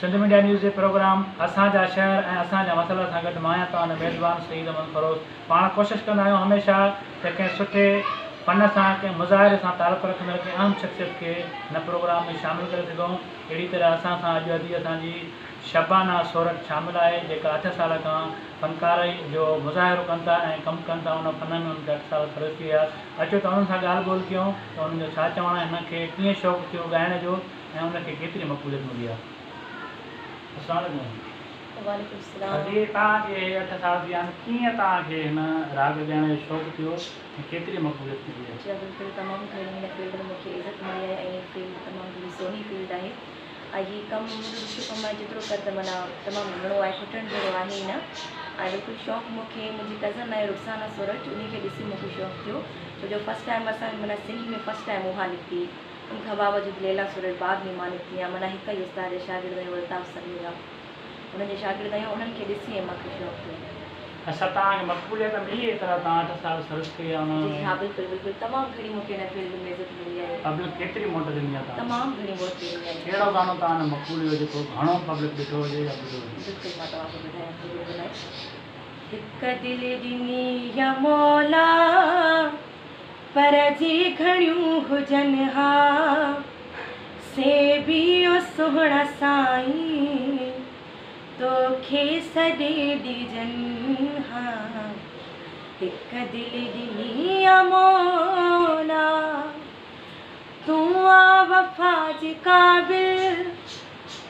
Sindh media news جي programme اسان جا شهر ۽ اسان جا مسئلا سان گڏ مان آهيان توهان جو ميزبان سعيد احمد خروس. پاڻ ڪوشش ڪندا آهيون هميشه ته ڪنهن سٺي فن سان ڪنهن مظاهري سان تعلق رکندڙ ڪنهن اهم شخصيت کي هن پروگرام ۾ شامل ڪري سگهون. اهڙي طرح اسان سان اڄ ادي اسان جي شبانه سورٺ شامل آهي جيڪا اٺ سال کان فنڪاري جو مظاهرو ڪن ٿا ۽ ڪم ڪن ٿا ان فن ۾ انهن کي اٺ سال سروس ٿي ويا. اچو ته انهن سان ڳالهه ٻولهه ڪيون ته انهن جو ڇا چوڻ آهي هن کي ڪيئن شوق ٿيو ڳائڻ جو ۽ ان کي ڪيتري مقبوليت ملي آهي. السلام عليڪم. وعليڪم السلام. ادي توهان کي اهي اٺ سال ٿي ويا آهن ڪيئن توهان کي هن راڳ ڳائڻ جو شوق ٿيو ۽ ڪيتري مقبوليت ملي آهي. جي بلڪل تمام گهڻي هن فيلڊ ۾ مونکي عزت ملي آهي ۽ هي فيلڊ تمام گهڻي سوني فيلڊ آهي ۽ هي ڪم منهنجو ڏکيو ڪم آهي جيترو ڪر ته معنيٰ تمام گهڻو آهي کٽڻ جهڙو آهي ئي نه ۽ بلڪل شوق مونکي منهنجي ڪزن آهي رخسانه سورٺ انهي کي ڏسي مونکي شوق ٿيو ڇو جو فرسٽ ٽائيم اسان معنيٰ سنڌ ۾ فرسٽ ٽائيم اها نڪتي ان کان باوجود ليلا سورٺ بعد ۾ مان نڪتي آهيان معنيٰ هڪ ئي استاد جا شاگرد آهيون الطاف سميع جا انهن جا شاگرد آهيون انهن کي ڏسي ۽ مان کي شوق ٿيو. اڇا توهان کي مقبوليت ملي ايترا توهان اٺ سال سروس ڪئي آهي ان جي ۾. ها بلڪل بلڪل تمام گهڻي مون کي هن فيلڊ ۾ عزت ملي آهي. پبلڪ ڪيتري موٽ ڏني آهي توهان کي. تمام گهڻي موٽ ڏني آهي. ڪهڙو گانو توهان جو مقبول ويو جيڪو گهڻو پبلڪ ڏٺو هجي يا ٻڌو هجي. بلڪل مان توهان کي ٻڌايان ٿي بلڪل آهي. هڪ دل ڏني يا مولا پر جي گهڻيون هجن ها سي به او سهڻا سائين توکي سڏي ڏجن ها هڪ دل ڏني آ مولا تون آ وفا جي قابل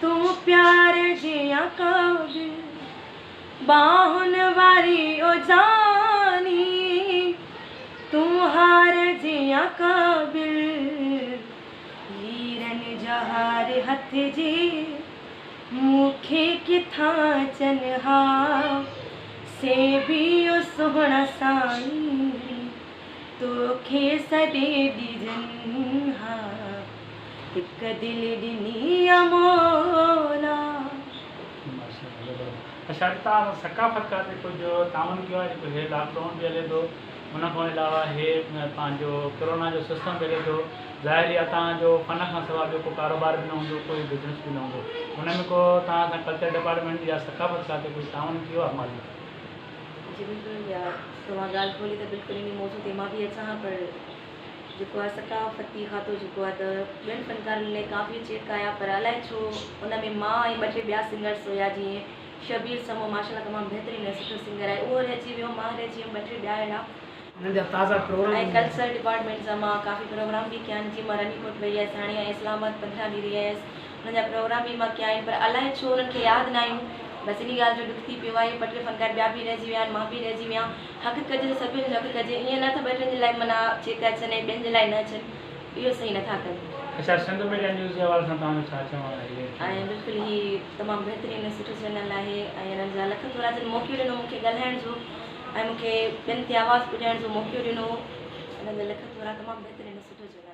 تون پيار جي آ قابل ٻانهن واري او جاني تون هار جي آ قابل هيرن جا هار هٿ جي مون کي ڪٿان اچن ها سي به او سهڻا سائين توکي سڏي ڏجن ها هڪ دل ڏني آ مولا. اڇا توهان ثقافت کاتي ڪجهه تعاون ڪيو آهي جيڪو هي لاڪ ڊائون به هلي ٿو ان کان علاوه هي پنهنجو ڪرونا جو سسٽم به هلي ٿو ظاهري آهي توهان جو فن کان سواء ٻيو ڪو ڪاروبار به نه هوندو ڪوئي بزنس به نه هوندو ان ۾ ڪو توهان سان ڪلچر ڊپارٽمينٽ يا ثقافت کاتي ڪجهه تعاون ڪيو آهي مالي. جي بلڪل يار توهان ڳالهه کولي ته بلڪل انهي موضوع تي مان به اچان ها پر جيڪو آهي ثقافتي کاتو جيڪو آهي ته ٻين فنڪارن لاء ڪافي چيڪ آيا پر الائي ڇو ان ۾ مان ۽ ٻه ٽي ٻيا سنگرس هيا جيئن شبير سمون ماشاءالله تمام بهترين ۽ سٺو سنگر آهي اهو رهجي ويو مان رهجي ويم ٻه ٽي ٻيا اهڙا انهن جا تازا پروگرام ۽ ڪلچرل ڊپارٽمينٽ جا مان ڪافي پروگرام به ڪيا آهن جيئن مان رني ڪوٽ وئي هيس هاڻي ۽ اسلام آباد 15 ڏينهن رهي آيس انهن جا پروگرام به مان ڪيا آهن پر الائي ڇو انهن کي ياد نه آيون بس انهي ڳالهه جو ڏک ٿي پيو آهي ٻه ٽي فنڪار ٻيا به رهجي ويا آهن مان به رهجي ويان حق ڪجي ته سڀني جو حق ڪجي ائين نه ته ٻه ٽن جي لاء معنيٰ چيڪ اچن ۽ ٻين جي لاء نه اچن اهو صحيح نٿا ڪن. اڇا سنڌ ميڊيا نيوز جي حوالي سان توهان جو ڇا چوڻ آهي؟ ۽ بلڪل هي تمام بهترين ۽ سٺو چينل آهي ۽ انهن جا لک ٿورا جن موقعو ڏنو مون کي ڳالهائڻ جو ۽ مون کي ٻين تي آواز پڄائڻ جو موقعو ڏنو انهن جا لک ٿورا تمام بهترين ۽ سٺو چينل.